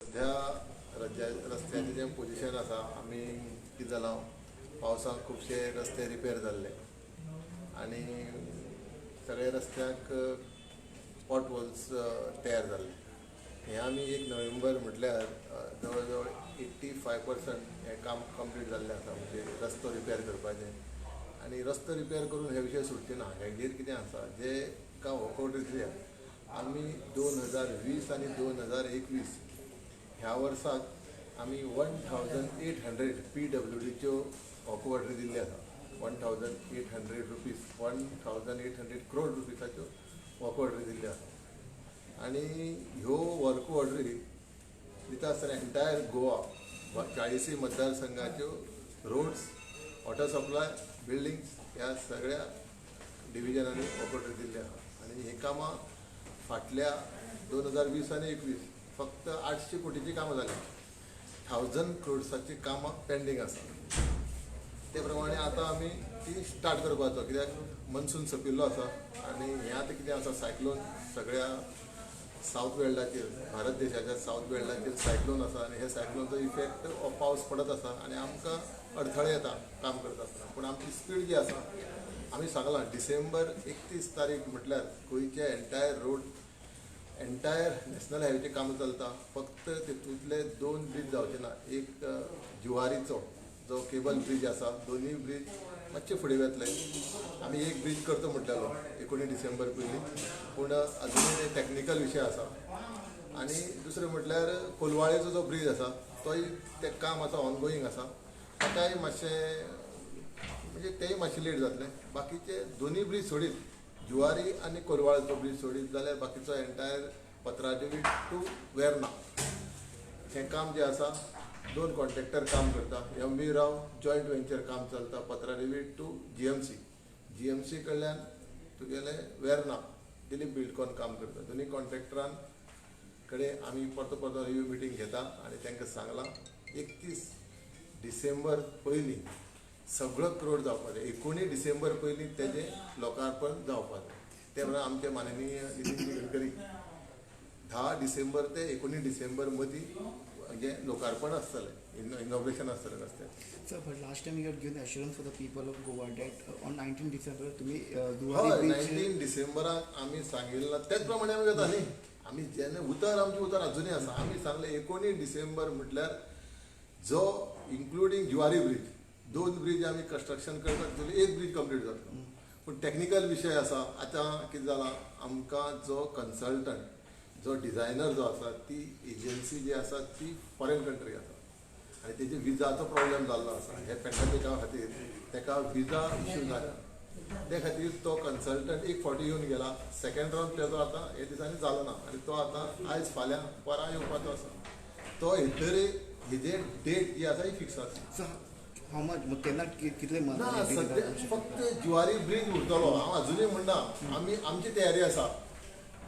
सध्या रस्त्याचें जें पोजिशन आसा, आमी कितें जालां, पावसाक खुबशे रस्ते रिपेर जाल्ले आनी सगळे रस्त्याक पॉट होल्स तयार जाल्ले. हें आमी 1 नोव्हेंबर म्हटल्यार जवळ जवळ 85% हें काम कंप्लीट जाल्लें आसा, म्हणजे रस्तो रिपेर करपाचें. आनी रस्तो रिपेर करून हे विशय सुटचे ना. हेजेर कितें आसा, जे काम वर्कआउट दिल्या आमी 2020 आनी 2021 ह्या वर्साक आमी 1800 PWDच्यो वर्क ऑर्डरी दिल्ली आसा. 1800 रुपीज, 1800 क्रोड रुपीसाच्यो वर्क ऑर्डरी दिल्ली आसा. आनी ह्यो वर्क ऑर्डरी दिता आसतना एंटायर गोवा 40 मतदारसंघाच्यो रोड्स, वॉटर सप्लाय, बिल्डिंग्स ह्या सगळ्या डिविजनांनी वर्क ऑर्डरी दिल्ली आसा. आनी हीं कामां फाटल्या 2020 आनी 21 फक्त 800 कोटीची कामां जाली, 1000 क्रोड्साची कामां पेंडींग आसा. ते प्रमाणे आतां आमी ती स्टार्ट करपाचो, कित्याक मनसून सोंपिल्लो आसा. आनी हें आतां कितें आसा, सायक्लोन सगळ्या सावथ वेल्डाचेर, भारत देशाच्या सावथ वेल्डाचेर सायक्लोन आसा. आनी हे सायक्लोनचो इफेक्ट हो पावस पडत आसा आनी आमकां अडथळे येता काम करता आसतना. पूण आमची स्पीड जी आसा, आमी सांगलां डिसेंबर 31 तारीख म्हटल्यार गोंयचे एंटायर रोड, एंटायर नॅशनल हायवेचें काम चलता. फक्त तितूंतले 2 ब्रीज जावचे ना, एक जुवारीचो जो केबल ब्रीज आसा, दोनूय ब्रीज मातशे फुडें वतले. आमी एक ब्रीज करता म्हटलेलो 19 डिसेंबर पयलीं, पूण अजुनूय टॅक्निकल विशय आसा. आनी दुसरें म्हटल्यार कोलवाळेचो जो ब्रीज आसा तोय तें काम आतां ऑनगोईंग आसा, ताकाय मातशें म्हणजे तेय मातशें लेट जातलें. बाकीचे दोनूय ब्रीज सोडीत, जुवारी आनी कोलवाळेचो ब्रीज सोडीत जाल्यार बाकीचो एंटायर पत्रादेवी टू वेर्ना हें काम जें आसा, 2 कॉन्ट्रॅक्टर काम करता, MV Rao joint venture काम चलता पत्रादेवी टू GMC, GMC कडल्यान तुगेले वेर्ना दिलीप बिल्डकॉन काम करता. दोनूय कॉन्ट्रॅक्टरान कडेन आमी परतो परतो रिव्यू मिटींग घेता आनी तांकां सांगलां 31 डिसेंबर पयलीं सगळो क्रोड जावपाक जाय, 19 डिसेंबर पयलीं तेजें लोकार्पण जावपाक जाय. ते प्रमाणे आमचे माननीय नितीन गडकरी 10 डिसेंबर ते 19 डिसेंबर मदीं म्हणजे लोकार्पण आसतलें, इनॉग्रेशन आसतलें रस्त्यार. Sir, but last time you had given assurance for the people of Goa that on 19 December तुम्ही जुवारी हय, ब्रिज 19 डिसेंबराक आमी सांगिल्लां तेच प्रमाणे आमी वता न्ही. आमी जेन्ना उतर, आमचें उतर अजुनूय आसा. आमी सांगलें 19 डिसेंबर म्हटल्यार जो इन्क्लुडींग जुवारी ब्रीज, 2 ब्रीज आमी कन्स्ट्रक्शन करतात, तितूंतलो एक ब्रीज कंप्लीट जातलो. पूण टॅक्निकल विशय आसा. आतां कितें जालां, आमकां जो कन्सल्टंट, जो डिझायनर जो आसा, ती एजन्सी जी आसा ती फॉरेन कंट्री आसा आनी तेजे विजाचो प्रॉब्लेम जाल्लो आसा. हे पॅन्डेमिका खातीर ताका विजा इश्यू जाला, ते खातीर तो कन्सल्टंट एक फावटी येवन गेला, सेकंड रावंड तेजो आतां हे दिसांनी जालो ना आनी तो आतां आयज फाल्यां परां येवपाचो आसा. तो येतरी हेजे डेट जी आसा ही फिक्स आसा. सर, how much मग केन्ना कितले ना, सद्या फक्त जुवारी ब्रीज उरतलो. हांव अजुनूय म्हणना, आमी आमची तयारी आसा,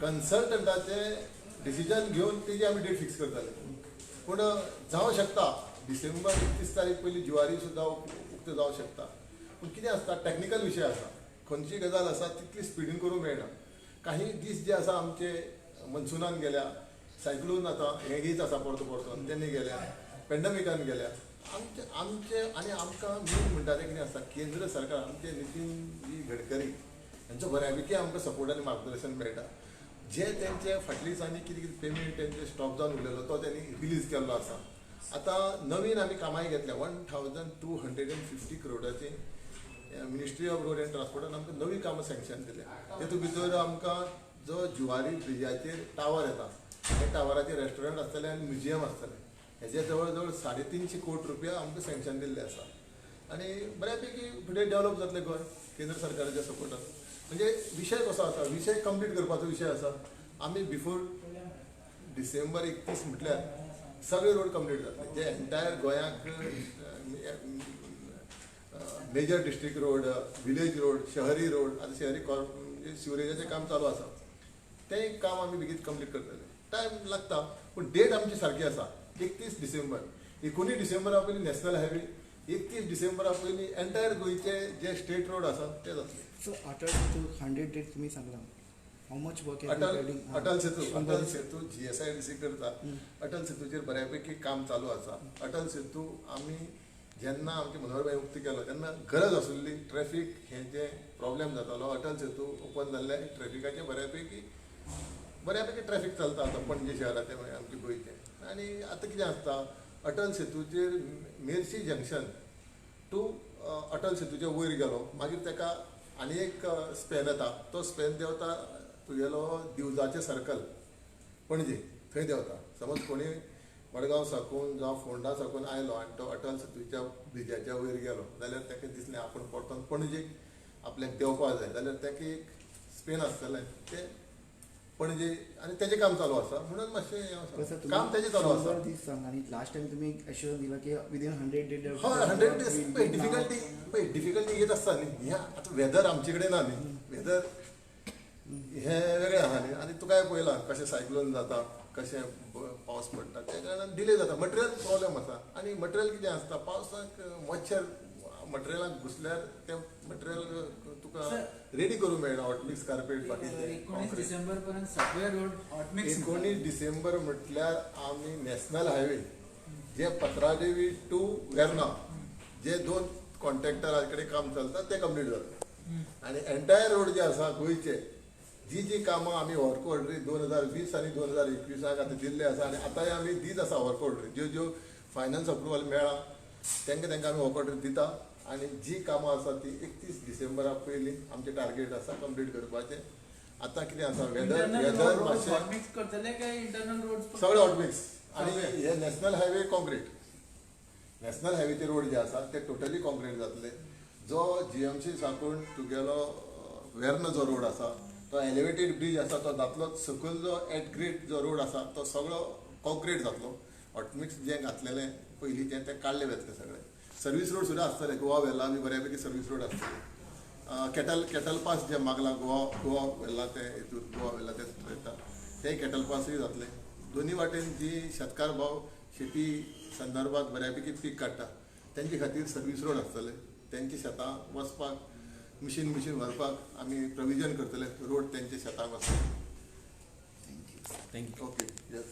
कन्सल्टंटाचें डिसिजन घेवन तेजी आमी डेट फिक्स करतले. पूण जावं शकता डिसेंबर 31 तारीख पयलीं जुवारी सुद्दां उक्तो जावं शकता. पूण कितें आसता, टॅक्निकल विशय आसा, खंयची गजाल आसा तितली स्पिडीन करूंक मेळना. काही दीस जे आसा आमचे मनसुनान गेल्या, सायक्लोन आतां हें गीत आसा परतो परतो तेन्ना गेल्या, पेंडमिकान गेल्या. आमचे आमचे आनी आमकां मेन म्हणटा तें कितें आसता, केंद्र सरकार आमचे नितीन गडकरी हांचो बऱ्यापैकी आमकां सपोर्ट आनी मार्गदर्शन मेळटा. जे तेंचे फाटल्या दिसांनी कितें कितें पेमेंट तेंचे स्टॉप जावन उरलेलो तो तेणी रिलीज केल्लो आसा. आतां नवीन आमी कामांय घेतल्या, 1250 क्रोडाची मिनिस्ट्री ऑफ रोड एंड ट्रान्सपोर्टान आमकां नवी कामां सँक्शन दिल्या. तेतूंत भितर आमकां जो जुवारी ब्रिजाचेर टावर येता, त्या टावराचेर रेस्टॉरंट आसतलें आनी म्युजियम आसतलें. हेजे जवळ जवळ 350 कोटी रुपया आमकां सँक्शन दिल्ले आसा आनी बऱ्या पैकी फुडें डेवलप जातलें गोंय केंद्र सरकाराच्या सपोर्टान. म्हणजे विशय कसो आसा, विशय कंप्लीट करपाचो विशय आसा. आमी बिफोर डिसेंबर 31 म्हटल्यार सगळे रोड कंप्लीट जातले, जे एंटायर गोंयाक major district road, village road, शहरी रोड, आतां शहरी म्हणजे सिवरेजाचें काम चालू आसा, तें काम आमी बेगीन कंप्लीट करतले. टायम लागता पूण डेट आमची सारकी आसा, 31 डिसेंबर. 19 डिसेंबरा पयलीं नॅशनल हायवे, 31 डिसेंबरा पयलीं एंटायर गोंयचे जे स्टेट रोड आसा ते जातले. सो आतां 100 डेट तुमी सांगला, How much work Atal Atal Setu, Atal Setu GSIDC करता. अटल सेतूचेर बऱ्यापैकी काम चालू आसा. अटल सेतू आमी जेन्ना आमचे मनोहर भाई उक्ती केलो तेन्ना गरज आसुल्ली. ट्रॅफीक हें जें प्रॉब्लेम जातालो, अटल सेतू ओपन जाल्ले ट्रॅफिकाचें बऱ्यापैकी बऱ्यापैकी ट्रॅफीक चलता आतां पणजे शहराचें, आमचे गोंयचें. आनी आतां कितें आसता, अटल सेतूचेर मेर्शी जंक्शन टू अटल सेतूच्या वयर गेलो, मागीर ताका आनी एक स्पेन येता, तो स्पेन देंवता तुगेलो दिवजाचें सर्कल पणजे थंय देंवता. समज कोणी मडगांव साकून जावं फोंडा साकून आयलो आनी तो अटल सेतूच्या ब्रिजाच्या वयर गेलो जाल्यार ताका दिसलें आपूण परतून पणजे आपल्याक देंवपाक जाय जाल्यार ताका एक स्पेन आसतलें तें पणजे, आनी तेजें काम चालू आसा म्हणून मातशें हें आसा, काम तेजें चालू आसा. दीस सांग. आनी लास्ट टायम तुमी एश्योरन्स दिला की विदीन 100 डेज. हय, 100 डेज. पळय डिफिकल्टी, पळय डिफिकल्टी येत आसता न्ही. हें आतां वेदर आमचे कडेन ना न्ही, वेदर हें वेगळें आहा न्ही. आनी तुकाय पळयलां कशें सायक्लोन जाता, कशें पावस पडटा, त्या कारणान डिले जाता. मटेरियल प्रॉब्लेम आसा. आनी मटेरियल कितें आसता, पावसाक मच्छर मटेरियलाक घुसल्यार तें मटेरियल तुका रेडी करूंक मेळना. हॉटमिक्स कार्पेट बाकीचें. 19 डिसेंबर पर्यंत सगळे रोड हॉटमिक्स. 19 डिसेंबर म्हटल्यार आमी नॅशनल हायवे जे पत्रादेवी टू वेर्ना जे 2 कॉन्ट्रॅक्टरा कडेन काम चलता ते कंप्लीट जाता. आनी एंटायर रोड जे आसा गोंयचे, जी जी कामां आमी वर्क ऑर्डरी 2020 आनी 2021 आतां दिल्ले आसा, आनी आतांय आमी दीत आसा वर्क ऑर्डरी. ज्यो ज्यो फायनान्स अप्रुवल मेळ्ळा तांकां तांकां आमी वर्क ऑर्डरी दिता. आनी जी कामां आसा ती 31 डिसेंबरा पयलीं आमचें टार्गेट आसा कंप्लीट करपाचें. आतां कितें आसा, वेदर वेदर मातशें सगळें हॉटमिक्स. आनी हे नॅशनल हायवे कॉन्क्रीट, नॅशनल हायवेचे रोड जे आसा ते टोटली कॉन्क्रीट जातले. जो GMC साकून तुगेलो वेर्ना जो रोड आसा तो एलिवेटेड ब्रीज आसा तो जातलो. सकयल जो एट ग्रेड जो रोड आसा तो सगळो कॉन्क्रीट जातलो. हॉटमिक्स जें घातलेलें पयलींचें तें काडलें वतलें सगळें. सर्वीस रोड सुद्दां आसतले, गोवा वेल्ला बी बऱ्यापैकी सर्वीस रोड आसतले. कॅटल कॅटल पास जे मागला गोवा गोवा वेल्ला ते हितूर गोवा वेल्ला ते येता ते कॅटल पासूय जातले. दोनी वाटेन जी शेतकार भाव शेती संदर्भात बऱ्यापैकी पीक काडटा तेंचे खातीर सर्वीस रोड आसतले. तेंच्या शेतां वचपाक मिशीन मिशीन व्हरपाक आमी प्रोविजन करतले रोड तेंच्या शेतांक वचपाक. Thank you. Okay, yes.